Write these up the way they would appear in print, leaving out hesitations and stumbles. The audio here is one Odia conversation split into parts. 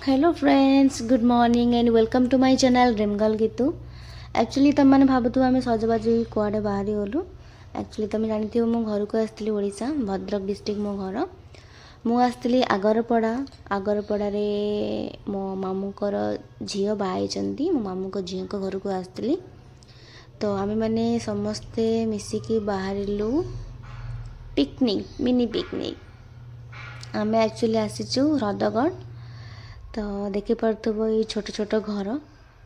Hello friends, good morning and welcome to my channel Dream Girl Gitu. Actually ତୁମେମାନେ ଭାବୁଥିବ ଆମେ ସଜବାଜ ହେଇକି କୁଆଡ଼େ ବାହାରି ଗଲୁ। ଆକ୍ଚୁଆଲି ତୁମେ ଜାଣିଥିବ, ମୁଁ ଘରକୁ ଆସିଥିଲି। ଓଡ଼ିଶା ଭଦ୍ରକ ଡିଷ୍ଟ୍ରିକ୍ଟ ମୋ ଘର। ମୁଁ ଆସିଥିଲି ଆଗରପଡ଼ା। ଆଗରପଡ଼ାରେ ମୋ ମାମୁଁଙ୍କର ଝିଅ ବାହା ହେଇଛନ୍ତି। ମୋ ମାମୁଁଙ୍କ ଝିଅଙ୍କ ଘରକୁ ଆସିଥିଲି। ତ ଆମେମାନେ ସମସ୍ତେ ମିଶିକି ବାହାରିଲୁ ପିକନିକ୍, ମିନି ପିକନିକ୍। ଆମେ ଆକ୍ଚୁଆଲି ଆସିଛୁ ହ୍ରଦଗଡ଼। ତ ଦେଖିପାରୁଥିବ ଏଇ ଛୋଟ ଛୋଟ ଘର,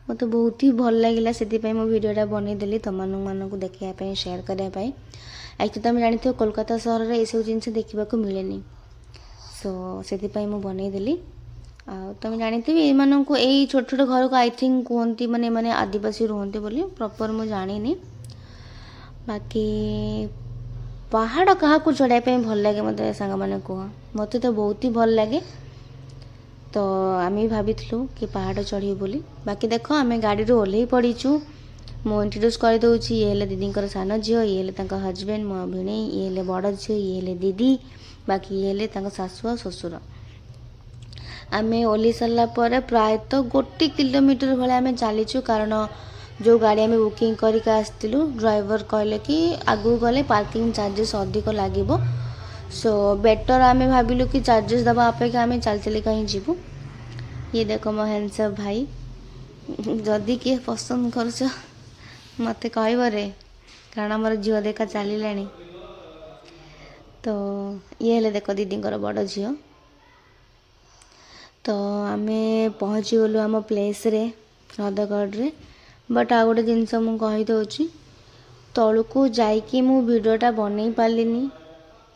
ମୋତେ ବହୁତ ହି ଭଲ ଲାଗିଲା। ସେଥିପାଇଁ ମୁଁ ଭିଡ଼ିଓଟା ବନେଇଦେଲି ତୁମମାନଙ୍କୁ ଦେଖିବା ପାଇଁ, ସେୟାର କରିବା ପାଇଁ। ଆକ୍ଚୁଆଲି ତୁମେ ଜାଣିଥିବ, କୋଲକାତା ସହରରେ ଏସବୁ ଜିନିଷ ଦେଖିବାକୁ ମିଳେନି। ସୋ ସେଥିପାଇଁ ମୁଁ ବନେଇଦେଲି। ଆଉ ତୁମେ ଜାଣିଥିବେ, ଏମାନଙ୍କୁ, ଏଇ ଛୋଟ ଛୋଟ ଘରକୁ I think କୁହନ୍ତି ମାନେ ଏମାନେ ଆଦିବାସୀ ରୁହନ୍ତି ବୋଲି। ପ୍ରପର୍ ମୁଁ ଜାଣିନି। ବାକି ପାହାଡ଼ କାହାକୁ ଚଢ଼ିବା ପାଇଁ ଭଲ ଲାଗେ, ମୋତେ ସାଙ୍ଗମାନେ କୁହ। ମୋତେ ତ ବହୁତ ହି ଭଲ ଲାଗେ। ତ ଆମେ ବି ଭାବିଥିଲୁ କି ପାହାଡ଼ ଚଢ଼ିବୁ ବୋଲି। ବାକି ଦେଖ, ଆମେ ଗାଡ଼ିରୁ ଓହ୍ଲେଇ ପଡ଼ିଛୁ। ମୁଁ ଇଣ୍ଟ୍ରୋଡ୍ୟୁସ୍ କରିଦେଉଛି। ଇଏ ହେଲେ ଦିଦିଙ୍କର ସାନ ଝିଅ, ଇଏ ହେଲେ ତାଙ୍କ ହଜବେଣ୍ଡ, ମୋ ଭିଣେଇ, ଇଏ ହେଲେ ବଡ଼ ଝିଅ, ଇଏ ହେଲେ ଦିଦି, ବାକି ଇଏ ହେଲେ ତାଙ୍କ ଶାଶୁ ଆଉ ଶ୍ୱଶୁର। ଆମେ ଓହ୍ଲେଇ ସାରିଲା ପରେ ପ୍ରାୟତଃ 1 କିଲୋମିଟର ଭଳିଆ ଆମେ ଚାଲିଛୁ, କାରଣ ଯେଉଁ ଗାଡ଼ି ଆମେ ବୁକିଂ କରିକି ଆସିଥିଲୁ, ଡ୍ରାଇଭର କହିଲେ କି ଆଗକୁ ଗଲେ ପାର୍କିଂ ଚାର୍ଜେସ୍ ଅଧିକ ଲାଗିବ। ସୋ ବେଟର୍ ଆମେ ଭାବିଲୁ କି ଚାର୍ଜେସ୍ ଦେବା ଅପେକ୍ଷା ଆମେ ଚାଲି ଚାଲିକା ହିଁ ଯିବୁ। ଇଏ ଦେଖ ମୋ ହ୍ୟାଣ୍ଡସମ୍ ଭାଇ। ଯଦି କିଏ ପସନ୍ଦ କରୁଛ, ମୋତେ କହିବ ରେ, କାରଣ ଆମର ଝିଅ ଦେଖା ଚାଲିଲାଣି। ତ ଇଏ ହେଲେ ଦେଖ ଦିଦିଙ୍କର ବଡ଼ ଝିଅ। ତ ଆମେ ପହଞ୍ଚିଗଲୁ ଆମ ପ୍ଲେସ୍ରେ, ହ୍ରଦଗଡ଼ରେ। ବଟ୍ ଆଉ ଗୋଟେ ଜିନିଷ ମୁଁ କହିଦେଉଛି, ତଳକୁ ଯାଇକି ମୁଁ ଭିଡ଼ିଓଟା ବନେଇ ପାରିଲିନି,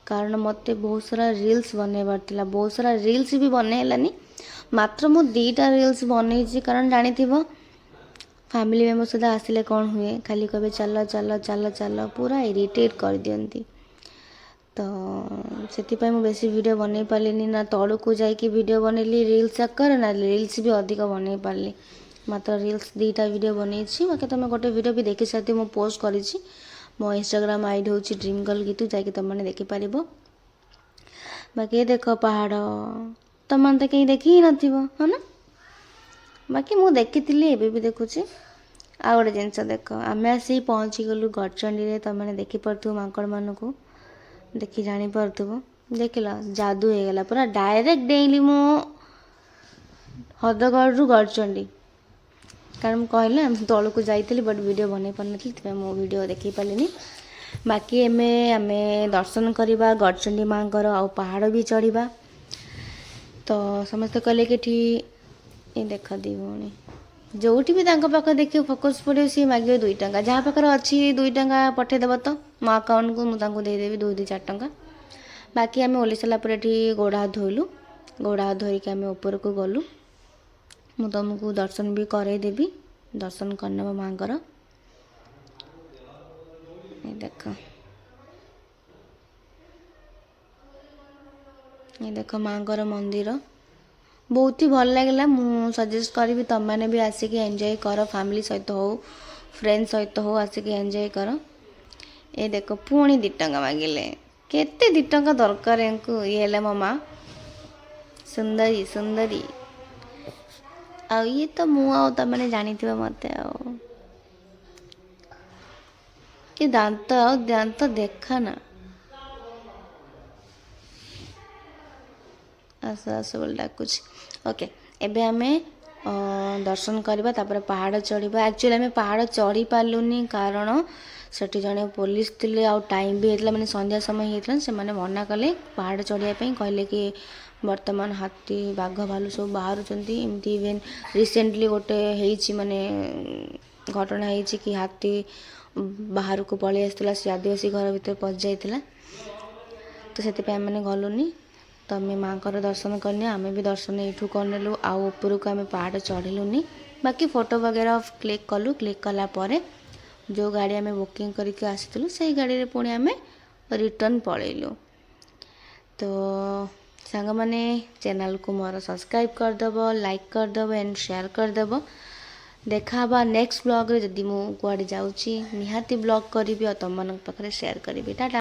କାରଣ ମୋତେ ବହୁତ ସାରା ରିଲ୍ସ ବନେଇବାର ଥିଲା। ବହୁତ ସାରା ରିଲ୍ସ ବି ବନେଇ ହେଲାନି। ମାତ୍ର ମୁଁ 2ଟା ରିଲ୍ସ ବନେଇଛି, କାରଣ ଜାଣିଥିବ, ଫ୍ୟାମିଲି ମେମ୍ବର ସହିତ ଆସିଲେ କ'ଣ ହୁଏ? ଖାଲି କହିବେ ଚାଲ ଚାଲ ଚାଲ ଚାଲ, ପୁରା ଇରିଟେଟ୍ କରିଦିଅନ୍ତି। ତ ସେଥିପାଇଁ ମୁଁ ବେଶୀ ଭିଡ଼ିଓ ବନେଇ ପାରିଲିନି। ନା ତଳକୁ ଯାଇକି ଭିଡ଼ିଓ ବନେଇଲି ରିଲ୍ସ ଆକାରରେ, ନା ରିଲ୍ସ ବି ଅଧିକ ବନେଇ ପାରିଲି। ମାତ୍ର ରିଲ୍ସ 2ଟା ଭିଡ଼ିଓ ବନେଇଛି। ବାକି ତୁମେ ଗୋଟେ ଭିଡ଼ିଓ ବି ଦେଖି ସାରିଥିବ, ମୁଁ ପୋଷ୍ଟ କରିଛି। ମୋ ଇନଷ୍ଟାଗ୍ରାମ ଆଇଡ଼ି ହେଉଛି ଡ୍ରିମ୍ ଗର୍ଲ ଗୀତୁ, ଯାଇକି ତୁମମାନେ ଦେଖିପାରିବ। ବାକି ଏ ଦେଖ ପାହାଡ଼, ତୁମମାନେ ତ କେହି ଦେଖି ହିଁ ନଥିବ, ହଁ ନା? ବାକି ମୁଁ ଦେଖିଥିଲି, ଏବେ ବି ଦେଖୁଛି। ଆଉ ଗୋଟେ ଜିନିଷ ଦେଖ, ଆମେ ଆସି ପହଞ୍ଚିଗଲୁ ଗଡ଼ଚଣ୍ଡୀରେ। ତୁମେମାନେ ଦେଖିପାରୁଥିବ, ମାଙ୍କଡ଼ମାନଙ୍କୁ ଦେଖି ଜାଣିପାରୁଥିବ। ଦେଖିଲ, ଯାଦୁ ହେଇଗଲା ପୁରା। ଡାଇରେକ୍ଟ ଡେଇଁଲି ମୁଁ ହ୍ରଦଗଡ଼ରୁ ଗଡ଼ଚଣ୍ଡୀ, କାରଣ ମୁଁ କହିଲି ନା, ତଳକୁ ଯାଇଥିଲି ବଟ୍ ଭିଡ଼ିଓ ବନେଇ ପାରିନଥିଲି। ସେଥିପାଇଁ ମୁଁ ଭିଡ଼ିଓ ଦେଖେଇ ପାରିଲିନି। ବାକି ଏବେ ଆମେ ଦର୍ଶନ କରିବା ଗଡ଼ଚଣ୍ଡୀ ମାଆଙ୍କର ଆଉ ପାହାଡ଼ ବି ଚଢ଼ିବା। ତ ସମସ୍ତେ କହିଲେ କି ଏଠି ଏ ଦେଖ ଦି ଭଉଣୀ, ଯେଉଁଠି ବି ତାଙ୍କ ପାଖରେ ଦେଖିବ ଫୋକସ୍ ପଡ଼ିବ, ସିଏ ମାଗିବେ 2 ଟଙ୍କା। ଯାହା ପାଖରେ ଅଛି 2 ଟଙ୍କା ପଠେଇଦେବ ତ ମୋ ଆକାଉଣ୍ଟକୁ, ମୁଁ ତାଙ୍କୁ ଦେଇଦେବି 2 2 4 ଟଙ୍କା। ବାକି ଆମେ ଓହ୍ଲେଇ ସାରିଲା ପରେ ଏଠି ଗୋଡ଼ ହାତ ଧୋଇଲୁ। ଗୋଡ଼ ହାତ ଧୋଇକି ଆମେ ଉପରକୁ ଗଲୁ। ମୁଁ ତୁମକୁ ଦର୍ଶନ ବି କରେଇଦେବି। ଦର୍ଶନ କରିନେବ ମାଆଙ୍କର। ଏ ଦେଖ, ଏ ଦେଖ ମାଆଙ୍କର ମନ୍ଦିର। ବହୁତ ହି ଭଲ ଲାଗିଲା। ମୁଁ ସଜେଷ୍ଟ କରିବି, ତୁମମାନେ ବି ଆସିକି ଏନ୍ଜୟ କର। ଫ୍ୟାମିଲି ସହିତ ହଉ, ଫ୍ରେଣ୍ଡ ସହିତ ହଉ, ଆସିକି ଏନ୍ଜୟ କର। ଏ ଦେଖ, ପୁଣି 2 ଟଙ୍କା ମାଗିଲେ। କେତେ 2 ଟଙ୍କା ଦରକାର ୟାଙ୍କୁ? ଇଏ ହେଲା ମୋ ମା, ସୁନ୍ଦରୀ ସୁନ୍ଦରୀ। ଆଉ ଇଏ ତ ମୁଁ, ଆଉ ତମେ ଜାଣିଥିବ ମୋତେ। ଆଉ କି ଦାନ୍ତ, ଆଉ ଦାନ୍ତ ଦେଖା ନା। ଆସ ଆସ ବୋଲି ଡାକୁଛି। ଓକେ, ଏବେ ଆମେ ଦର୍ଶନ କରିବା, ତାପରେ ପାହାଡ଼ ଚଢ଼ିବା। ଆକ୍ଚୁଆଲି ଆମେ ପାହାଡ଼ ଚଢ଼ି ପାରିଲୁନି, କାରଣ ସେଠି ଜଣେ ପୋଲିସ ଥିଲେ ଆଉ ଟାଇମ୍ ବି ହେଇଥିଲା, ମାନେ ସନ୍ଧ୍ୟା ସମୟ ହେଇଥିଲା। ସେମାନେ ମନା କଲେ ପାହାଡ଼ ଚଢ଼ିବା ପାଇଁ। କହିଲେ କି ବର୍ତ୍ତମାନ ହାତୀ, ବାଘ, ଭାଲୁ ସବୁ ବାହାରୁଛନ୍ତି। ଏମିତି ଇଭେନ୍ ରିସେଣ୍ଟଲି ଗୋଟେ ହେଇଛି, ମାନେ ଘଟଣା ହେଇଛି କି ହାତୀ ବାହାରକୁ ପଳେଇ ଆସିଥିଲା, ସେ ଆଦିବାସୀ ଘର ଭିତରେ ପଶିଯାଇଥିଲା। ତ ସେଥିପାଇଁ ଆମେ ଗଲୁନି। ତମେ ମାଆଙ୍କର ଦର୍ଶନ କରିନିଅ। ଆମେ ବି ଦର୍ଶନ ଏଇଠୁ କରିନେଲୁ, ଆଉ ଉପରକୁ ଆମେ ପାହାଡ଼ ଚଢ଼ିଲୁନି। ବାକି ଫଟୋ ବଗେରା କ୍ଲିକ୍ କଲୁ। କ୍ଲିକ୍ କଲା ପରେ ଯେଉଁ ଗାଡ଼ି ଆମେ ବୁକିଂ କରିକି ଆସିଥିଲୁ, ସେଇ ଗାଡ଼ିରେ ପୁଣି ଆମେ ରିଟର୍ନ ପଳେଇଲୁ। ତ ସାଙ୍ଗମାନେ, ଚ୍ୟାନେଲକୁ ମୋର ସବସ୍କ୍ରାଇବ୍ କରିଦେବ, ଲାଇକ୍ କରିଦେବ ଆଣ୍ଡ ସେୟାର କରିଦେବ। ଦେଖା ହେବା ନେକ୍ସଟ ବ୍ଲଗ୍ରେ। ଯଦି ମୁଁ କୁଆଡ଼େ ଯାଉଛି, ନିହାତି ବ୍ଲଗ୍ କରିବି ଆଉ ତୁମମାନଙ୍କ ପାଖରେ ସେୟାର କରିବି। ଟାଟା।